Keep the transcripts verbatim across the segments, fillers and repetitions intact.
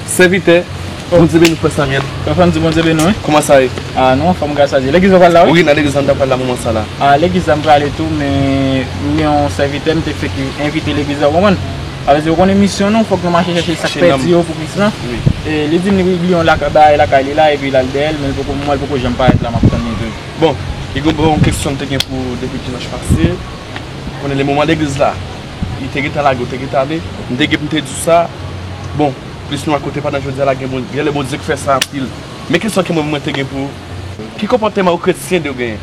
Sèvitè, Bondye beni w, frè Samuel. Frè Fandy, Bondye beni w, wi. Kòman sa ye? Ah, nou anfòm, gras a Dye. Legliz ou pral la, wi? Wi, nan legliz la m ta pral la moman sa la. Ah, legliz la m prale tou, men m gen yon sèvitè m te fèk envite legliz la, ou konprann? Sa vle di, ou konnen misyon nou, fòk nou mache chèche sa k pèdi yo pou Kris lan. Wi. E li di m li gen yon laka-, bagay lakay li la, epi l al dèyè l, men l poko, mwen, l poko janm parèt la, m ap tann li tou. Bon, li gen yon kesyon m te gen pou ou depi dimanch pase. Konnen le moman legliz la, li te gentan lage, ou te gentan ale. M te gen pou m te di w sa. Bon, plis nou akote pandan jodi a la, gen bon, gen lè Bondye k fè sa anpil. Men kesyon ke mwen, mwen te gen pou ou, ki konpòteman yon kretyen dwe genyen?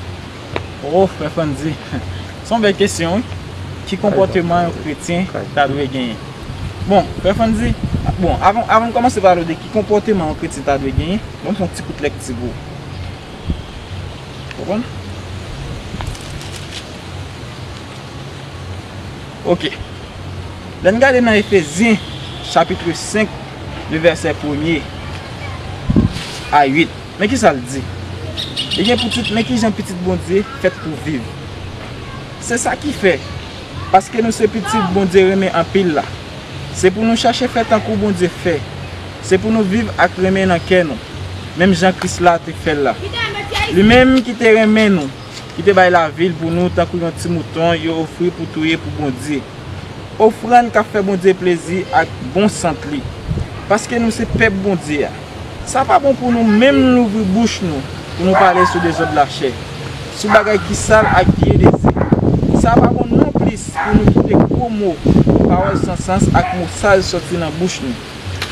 Oh, frè Fandy, se yon bèl kesyon, wi. Ki konpòteman yon kretyen ta dwe genyen? Bon, frè Fandy, bon, avan, avan n kòmanse pale de ki konpòteman yon kretyen ta dwe genyen, ban m fè yon ti kout lèkti pou ou. Konprann? Ok. Lè n gade nan Efezyen, chapit senk, de vèsè premye a uit, men ki sa l di? Li gen pou tit, men ki jan pitit Bondye fèt pou viv. Se sa ki fè, paske nou se pitit Bondye renmen anpil la, se pou nou chache fè tankou Bondye fè. Se pou nou viv ak renmen nan kè nou, menm jan Kris la te fè l la. Li menm ki te renmen nou, ki te bay lavi l pou nou tankou yon ti mouton yo ofri pou touye pou Bondye. Ofrann k ap fè Bondye plezi ak bon sant li. Paske nou se pèp Bondye a. Sa pa bon pou nou menm louvri bouch nou pou nou pale sou dezòd lachè, sou bagay ki sal ak vye dezi. Sa pa bon nonplis pou nou kite gwo mo, pawòl san sans ak mo sal sòti nan bouch nou.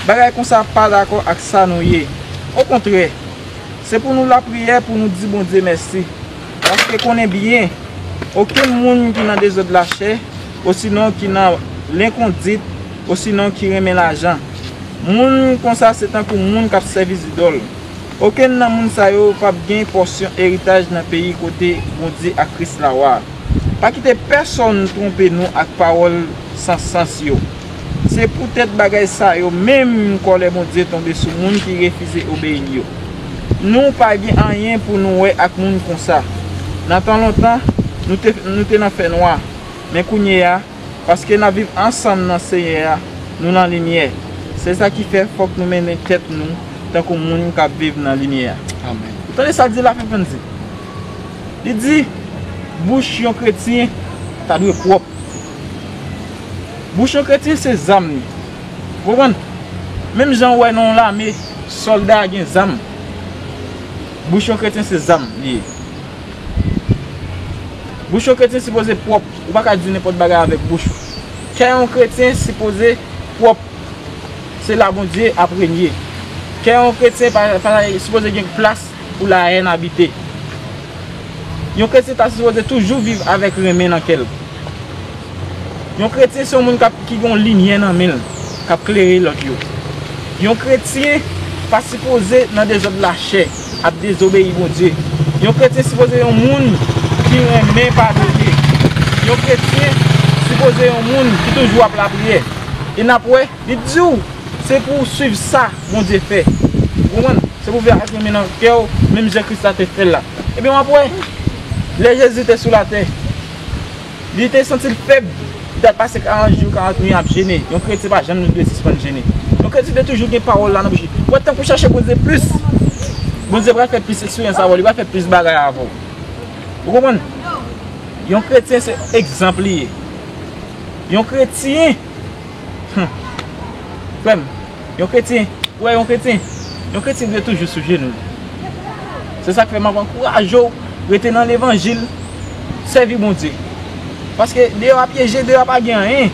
Bagay konsa pa dakò ak sa nou ye. Okontrè, se pou nou lapriyè pou nou di Bondye mèsi. Paske konnen byen, okenn moun ki nan dezòd lachè, osinon ki nan lenkondit, osinon ki renmen lajan. Moun konsa se tankou moun k ap sèvi zidòl. Okenn nan moun sa yo p ap gen pòsyon eritaj nan peyi kote Bondye ak Kris la wa. Pa kite pèsonn twonpe nou ak pawòl san sans yo. Se poutèt bagay sa yo menm kòlè Bondye tonbe sou moun ki refize obeyi l yo. Nou pa gen anyen pou nou wè ak moun konsa. Nan tan lontan, nou te, nou te nan fènwa, men kounye a, paske n ap viv ansanm nan Senyè a, nou nan limyè. Se sa ki fè fòk nou mennen tèt nou tankou moun k ap viv nan limyè a. Amèn. Ou tande sa l di la, frè Fandy? Li di, bouch yon kretyen ta dwe pwòp. Bouch yon kretyen se zam li. Ou konprann? Menm jan ou wè nan yon lame, sòlda a gen zam. Bouch yon kretyen se zam li ye. Bouch yon kretyen sipoze pwòp. Ou pa ka di nenpòt bagay avèk bouch ou. Kè yon kretyen sipoze pwòp. Se la Bondye ap renye. Kè yon kretyen pa, pa sipoze gen plas pou lahèn abite. Yon kretyen ta sipoze toujou viv avèk renmen nan kè l. Yon kretyen se yon moun k ap, ki gen yon limyè nan men l, k ap klere lòt yo. Yon kretyen pa sipoze nan dezòd lachè, ap dezobeyi Bondye. Yon kretyen sipoze yon moun ki renmen padone. Yon kretyen sipoze yon moun ki toujou ap lapriyè. E n ap wè, li di w, se pou w suiv sa Bondye fè. Ou konprann? Se pou w viv ak renmen nan kè w, menm jan Kris la te fè l la. Ebyen, w ap wè, lè Jezi te sou latè, li te santi l fèb. Li t ap pase karant jou, karant nwi ap jene. Yon kretyen pa janm dwe sispann jene. Yon kretyen dwe toujou gen pawòl la nan bouch li. Ou wè, tank ou chache Bondye plis, Bondye pral fè plis eksperyans avè w, li pral fè plis bagay avè w. Ou konprann? Yon kretyen se egzanp li ye. Yon kretyen, hmm, frè m, yon kretyen, ou wè yon kretyen, yon kretyen dwe toujou sou jenou l. Se sa k fè m ap ankouraje w rete nan levanjil, sèvi Bondye. Paske deyò a pyeje, deyò a pa gen anyen.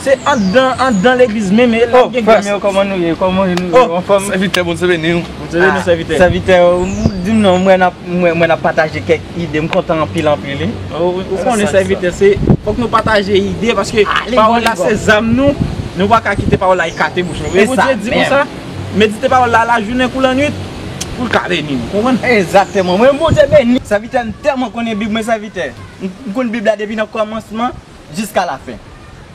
Se anndan, anndan legliz menm, e la gen gras. Oh, frè m yo, kòman nou ye? Kòman nou ye? Oh, anfòm? Sèvitè, Bondye beni w. Bondye beni w, sèvitè. Sèvitè, ou di m non, mwen n ap, mwen, mwen n ap pataje kèk ide, m kontan anpil, anpil, wi. Ou, ou konnen, sèvitè, se, fòk nou pataje ide, paske pawòl la se zam nou, nou pa ka kite pawòl la ekate bouch nou. E Bondye di konsa, medite pawòl la lajounen kou lannwit, pou l ka beni w, konprann? Egzakteman. Mwen, Bondye beni. Sèvitè, m tèlman konnen Bib mwen, sèvitè. M, m konn Bib la depi nan kòmansman jiska lafen.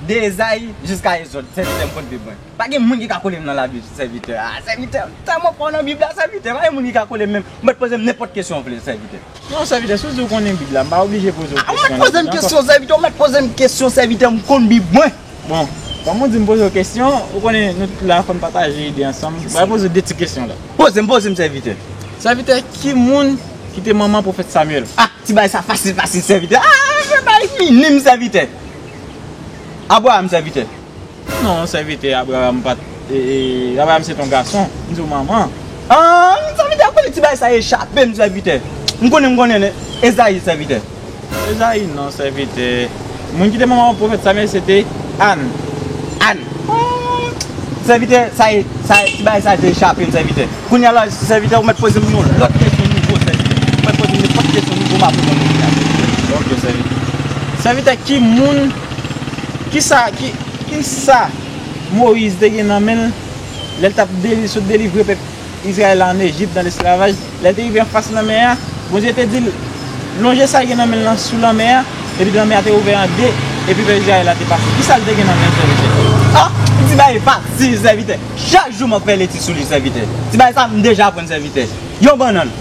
De Ezayi jiska Ezòd, sèvitè, m konn Bib mwen. Pa gen moun ki ka kole m nan Labib, sèvitè. Ah, sèvitè, m tèlman fò nan Bib la, sèvitè. Pa gen moun ki ka kole m menm. Ou mèt poze m nenpòt kesyon w vle, sèvitè. Non, sèvitè, si w di w konnen Bib la, m pa oblije poze w kesyon. Ah, ou mèt poze m kesyon, sèvitè, ou mèt poze m kesyon, sèvitè, m konn Bib mwen. Bon, Kòm ou di m poze w kesyon, ou konnen nou tout la fò n pataje ide ansanm. Mwen poze w de ti kesyon la. Poze m, poze m, sèvitè. Sèvitè, ki moun ki te manman pwofèt Samyèl? Ah, ti bagay sa fasil, fasil, sèvitè. Ah, se bagay minim, sèvitè. Abraram, sèvitè. Non, sèvitè, Abraram pa t, e, e, Abraram se t yon gason. M di w manman. Ah, sèvitè, ou konnen ti bagay sa echape m, sèvitè. M konnen, m konnen, Ezayi, sèvitè. Ezayi non, sèvitè. Moun ki te manman pwofèt Samyèl se te Ann. Ann. Oh, sèvitè, sa e, sa e, ti bagay sa te echape m, sèvitè. Kounye a la, sèvitè, ou mèt poze m yon lòt kesyon nouvo, sèvitè. Ou mèt poze m nenpòt kesyon nouvo, m ap reponn ou kounye a. Ok, sèvitè. Sèvitè, ki moun, ki sa, ki, ki sa Moyiz te gen nan men l lè l t ap deli-, sot delivre pèp Izrayèl la ann Ejip, nan lesklavaj, lè l te rive anfas lanmè a, Bondye te di l, lonje sa l gen nan men l lan sou lanmè a, epi lanmè a te ouvè an de, epi pèp Izrayèl la te pase. Ki sa l te gen nan men l, sèvitè? Ah, ti bagay fasil, sèvitè. Chak jou m ap fè letid sou li, sèvitè. Ti bagay sa, m deja aprann, sèvitè. Yon bannann.